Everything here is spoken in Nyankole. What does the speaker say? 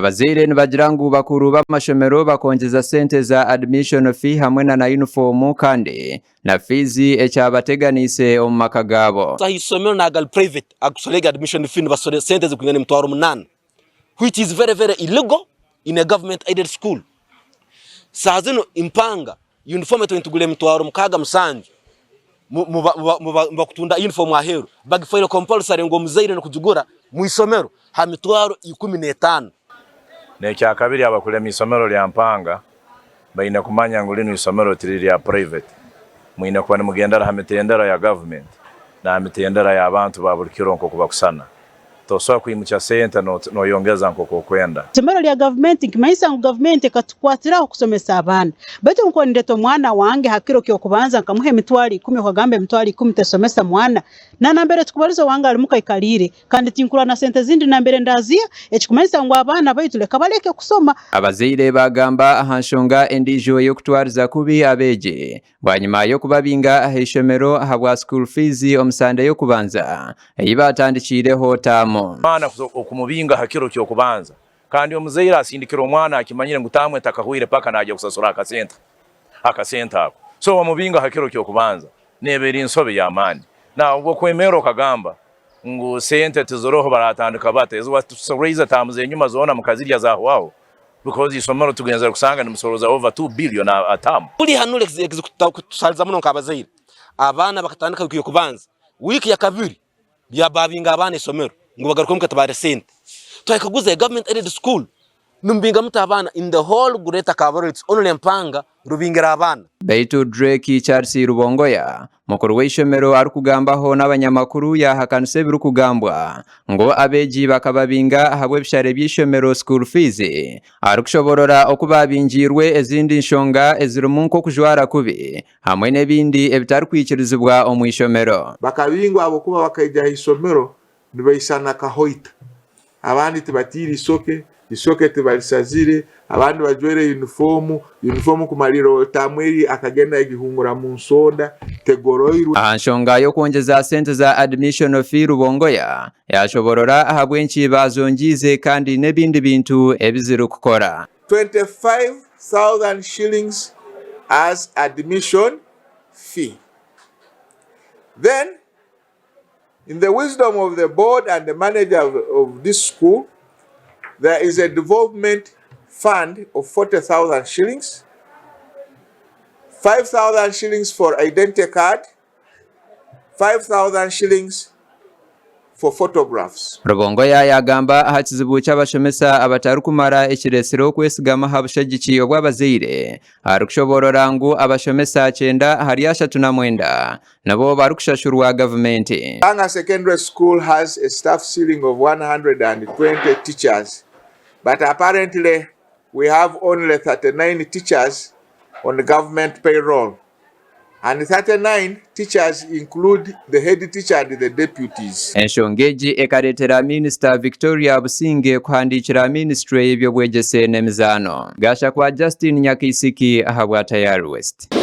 Abazaire nibagira ngu bakuru b'amashomero bakongyeza sente za admission fee hamwe na na yunifoomu kandi na fiizi ekyabateganiise omu maka gaabo. Aha isomero nagali private akusora egi admission fee nibasora sente zirikwingana 800 which is very very illegal in a government aided school. Saha zinu mpanga uniform etwire nitugura 6700 nibakutunda uniform aheru bagifoire compulsory ngu omuzaire nokugigura mwisomero ha 15000. N'ekyakabiri abakulema isomero lya Mpanga baine kumanya ngu rinu isomero tiri rya private. Mwine kuba nimugendera ha mitendera ya government na ha mitendera y'abantu ba buli kiro nk'oku bakusana. Tosobora kwimukya sente noyongeza nk'oku okwenda. Isomero lya gavumenti nikimanyisa ngu gavumenti ekatukwatiraho kusomesa abaana. Baitu nkuba nindeta omwana wange ha kiro ky'okubanza nkamuha 100,000 okagamba 100,000 tesomesa mwana. Na nambere tukubaliza owange ali muka aikaliire kandi tinkurora na sente zindi nambere ndaziiha ekikumanyisa ngu abaana baitu leka baleke kusoma. Abazaire baagamba aha nshonga endiijo ey'okutwariza kubi abeegi bwanyima y'okubabinga aha ishomero ahabwa school fees omu sande y'okubanza ei baatandikiireho taamu. Omwana okumubinga aha kiro ky'okubanza kandi omuzaire asindikire omwana akimanyire ngu taamu etakahwaire paka naija kusasura akasente akasente ako so wamubinga aha kiro ky'okubanza neeba eri nsobi y'amaani. Now okwemerra okagamba ngu sente tiziroho baratandika bata ezi watusoroize taamu z'enyuma zoona mukazirya zahwaho because isomero tugenzere kusanga nimusoroza over 2 billion a term. Buri hanura ekizikutusariza muno nk'abazaire, abaana bakatandika wiiki y'okubanza, wiiki yakabiri babinga abaana isomero ngu bagaruke omuka tibare sente. Twayekaguza government aided school nimubinga muta abaana in the whole greater Kabarole it's only Mpanga rubingire abaana. Beitu Drake Charles Rubongoya, mukuru w'eishomero arikugambaho n'abanyamakuru yaahakanisa ebirikugambwa ngu abeegi bakababinga ahabw'ebishare by'eishomero, school fees, arikushoborora oku baabingiirwe ezindi nshonga ezirimu nk'okujwara kubi hamwe n'ebindi ebitarikwikirizibwa omu ishomero. Bakabingwa ahabw'okuba bakaija aha ishomero nibaisana kahoita. Abandi tibatiire isoke, isoke tibarisazire, abandi bajwaire yunifoomu, yunifoomu kumarira taamu eri akagenda yagihungura mu nsonda, tegoroirwe. Aha nshonga y'okwongyeza sente za admission fee Rubongoya yashoborora ahabw'enki baazongiize kandi n'ebindi bintu ebi zirikukora. 25,000 shillings as admission fee. Then In the wisdom of the board and the manager of, of this school, there is a development fund of 40,000 shillings, 5,000 shillings for identity card, 5,000 shillings for photographs. Rubongoya yaagamba aha kizibu ky'abashomesa abatarikumara ekireetsire okwesigama aha bushagiki obw'abazaire arikushoboorora ngu abashomesa kyenda ahari 39 Nabo barikushashurwa gavumenti. Mpanga Secondary School has a staff ceiling of 120 teachers but apparently we have only 39 teachers on government payroll and 39 teachers include the head teacher and the deputies. Enshonga egi ekareetera Minisita Victoria Businge kuhandiikira minisiture y'eby'obwegyese n'emizaano. Gashakwa Justine Nyakaisiki ahabwa Tayari West.